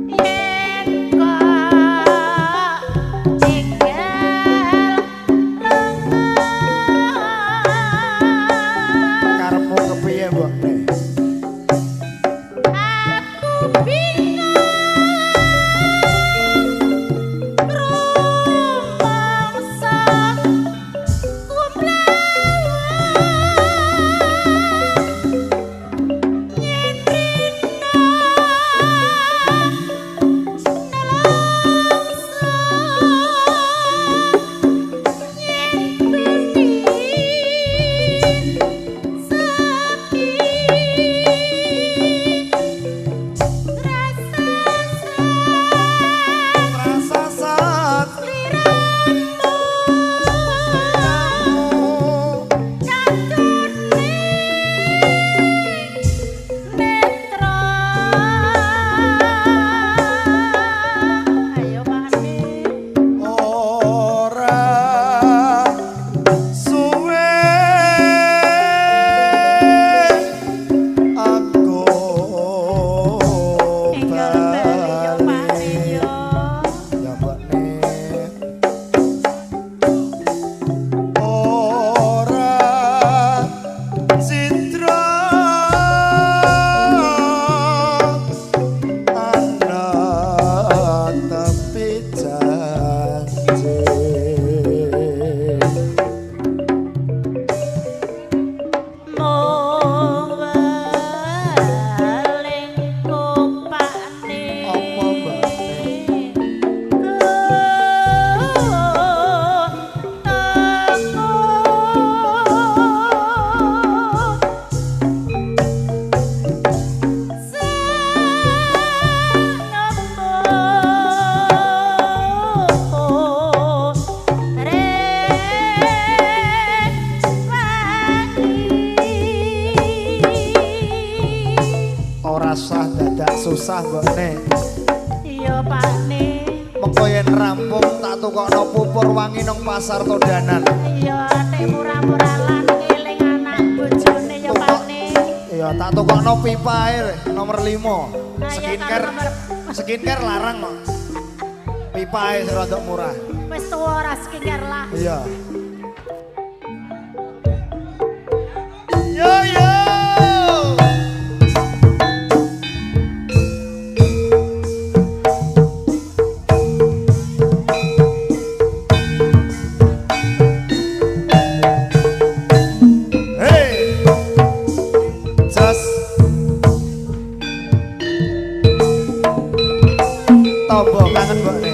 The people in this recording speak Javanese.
Yen kok tinggal Karepmu kepiye, Mbok? Aku bingung rumangsa kumlawang yen rina nelongso yen bengi sepi rasa Rasa sat sliramu katune netra. Ayo Pakne. Ora suwe aku Enggal bali yo Pakne yo. Ya Mbokne. Ora citra ana tepi janji. Mung welingku Pakne. Apa, Mbakne? Ora sah dadak susah Mbokne. Iya Pakne. Mengko yen rampung tak tukokno pupur wangi nang pasar Todanan. Iya nek murah-murah lan ngeling anak bojone ya Pakne. Iya, tak tukokno pipae nomor 5. Ayo, Skincare skincare larang kok. Pipae sing rodok murah. Wis tuwa ora skincare lah. Iya. Yo yo. Hey. Jos. Tombo kangen Mbok.